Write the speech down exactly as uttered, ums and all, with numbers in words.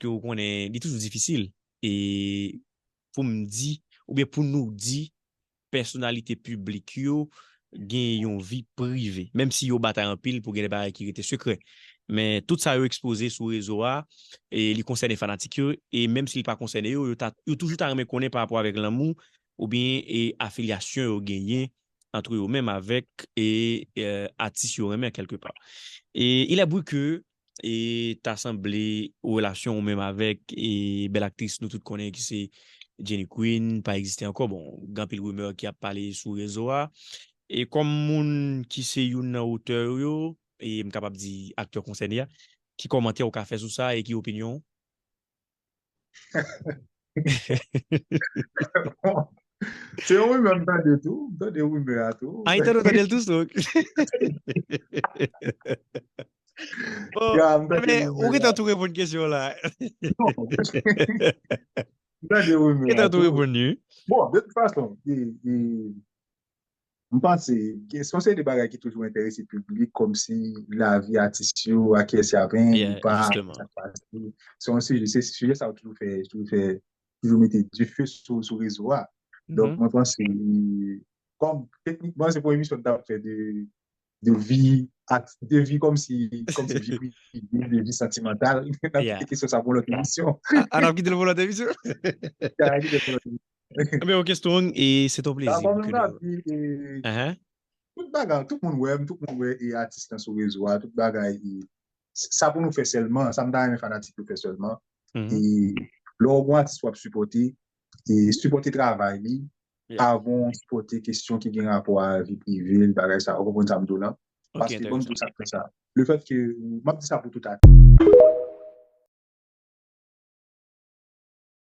paske ou konnen, li toujou difisil. E pou m di, oubyen pou nou di, pèsonalite piblik yo gen yon vi prive. Menm si yo batay anpil pou gen de bagay ki rete sekrè. Men tout sa yo ekspoze sou rezo a, e li konsène fanatik yo, e menm si li pa konsène yo, yo, ta, yo toujou ta renmen konnen pa rapò avèk lanmou, oubyen e afilyasyon yo genyen ant yo menm avèk e, e atis yo renmen kèlkepa. E il est vrai que e ta sanble relasyon ou menm avèk e bèl aktris nou tout konnen ki se Jenny Queen pa egziste ankò. Bon, gen anpil rimè ki ap pale sou rezo a. E kòm moun ki se youn nan otè yo, e m kapab di aktè konsène a, ki kòmantè ou ka fè sou sa e ki opinyon w? Se yon rimè, m tande tou, m tande rimè a tou. Ah, li tande, tande l tou, so. Bon, ya, m tande men rimè ou gentan a tou reponn kesyon la. Non. M tande rimè a tou. Ou gentan tou reponn li, wi. Bon, de tout fason, e, e, m panse, gen, se yon seri de bagay ki toujou enterese piblik, kòmsi lavi atis yo, a kiyès y ap jwenn, yeah, ou pa, sa k pase. Se yon sijè, se sijè sa yo toujou fè, toujou fè, toujou mete dife sou, sou rezo a. Donk, mwen panse, kòm teknikman, se pou emisyon n t ap fè de, de vi, de vi kòmsi, kòmsi vi prive, de vi santimantal. N ap kite kesyon sa pou lòt emisyon. A, n ap kite l pou lòt emisyon? N ap kite l pou lòt emisyon. Ebyen, ok, Strong, e se ton plezi pou ke nou. Tout bagay, tout moun wè m, tout moun wè e atis lan sou rezo a, tout bagay, e sa pou nou fè sèlman, sa m ta renmen fanatik yo fè sèlman. E lè w gon atis w ap sipòte, e sipòte travay li, avan w sipòte kesyon ki gen rapò a vi prive l, bagay sa, ou konprann sa m di w lan? Paske, bon, m di w sa k fè sa. Le fait que, m ap di sa pou tout atis.